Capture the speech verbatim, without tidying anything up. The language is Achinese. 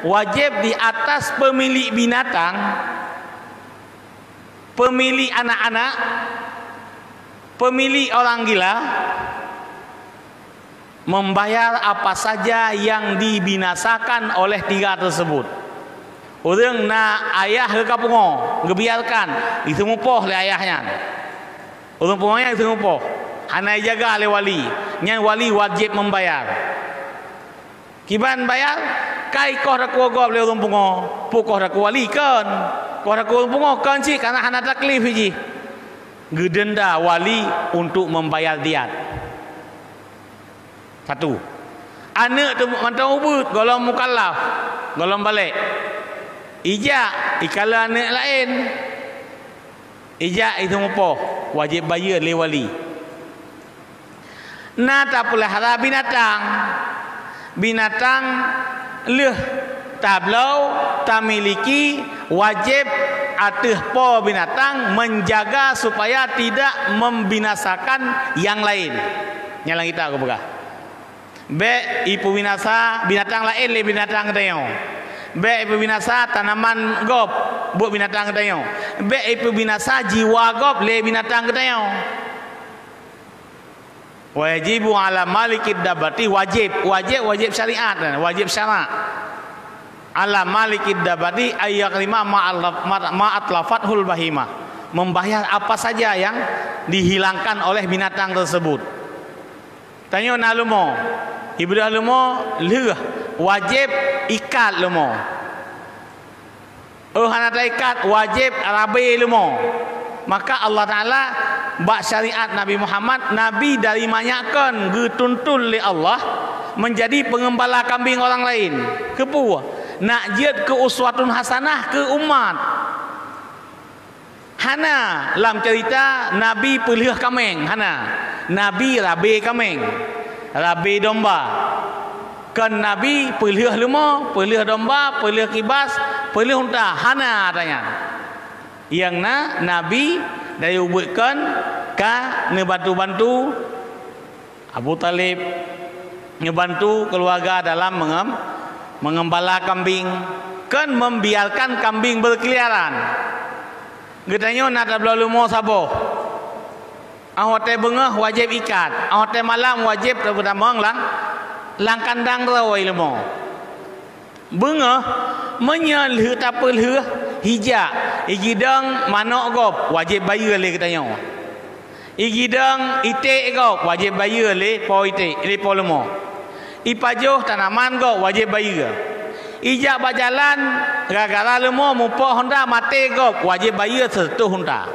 Wajib di atas pemilik binatang, pemilik anak-anak, pemilik orang gila, membayar apa saja yang dibinasakan oleh tiga tersebut. Ureuëng na ayah geukapungoe, geubiarkan, geuseumeupôh lé ayah nyan. Ureuëng pungoe nyan geuseumeupôh, hana jijaga lé wali. Nyan wali wajéb membayar. Kiban bayar, kai koh takue gob lé ureuëng pungoe, peue koh takue wali kon. Koh takue ureuëng pungoe kon cit, karena hana taklif jih. Geudenda wali untuk membayar diat. Satu. Aneuëk teuk mantong ubit, gohlom mukallaf, gohlom balek. Ijak, ikalon aneuëk laén. Ijak, iseumeupoh, wajéb bayeue lé wali. Na tapeulihara binatang. Binatang lheueh tabloe, tamiliki, wajéb ateueh po binatang menjaga supaya tidak membinasakan yang lain. Nyan lam kitab geupeugah, bék ipeubinasa binatang laén lé binatang geutanyoe. Bék ipeubinasa tanaman gob buet binatang geutanyoe. Bék ipeubinasa jiwa gob lé binatang geutanyoe. Wajibu ala malikid dabbati, wajéb, wajéb, wajéb syariat, wajéb syarak. Ala malikid dabbati ayyaghrima ma atlaf-, ma, ma atlafathul bahimah. Membayar apa saja yang dihilangkan oleh binatang tersebut. Tanyoe na leumo, ibeudôh leumo lheueh, wajéb ikat leumo. Oh hana taikat, wajéb rabé leumo. Maka Allah Taala bak syariat Nabi Muhammad, Nabi dari manyak kon geutuntul lé Allah menjadi pengembala kambing orang lain. Keupeue? Nak jeuet keu uswatun hasanah keu umat. Hana lam cerita Nabi peulheueh kaméng, hana. Nabi rabé kaméng, rabé domba. Kon Nabi peulheueh leumo, peulheueh domba, peulheueh kibas, peulheueh unta, hana ata nyan. Nyang na Nabi dari ubit kon ka neubantu-bantu Abu Thalib, neubantu keuluwarga dalam mengem-, mengembala kambing, kon membiarkan kambing berkeliaran. Geutanyoe na tabloe leumo saboh. Óh watée beungoh wajéb ikat, óh watée malam wajéb tapeutamong lam, lam kandang droe leumo. Beungoh, meunyoe lheueh tapeulheueh, ijak, igidong manok gob, wajéb bayeue lé geutanyoe. Igidong iték gob, wajéb bayeue lé po iték, lé po leumo. Ipajoh tanaman gob, wajéb bayeue. Ijak bak jalan, gara-gara leumo mupoh unta maté gob, wajéb bayeue seureutôh unta.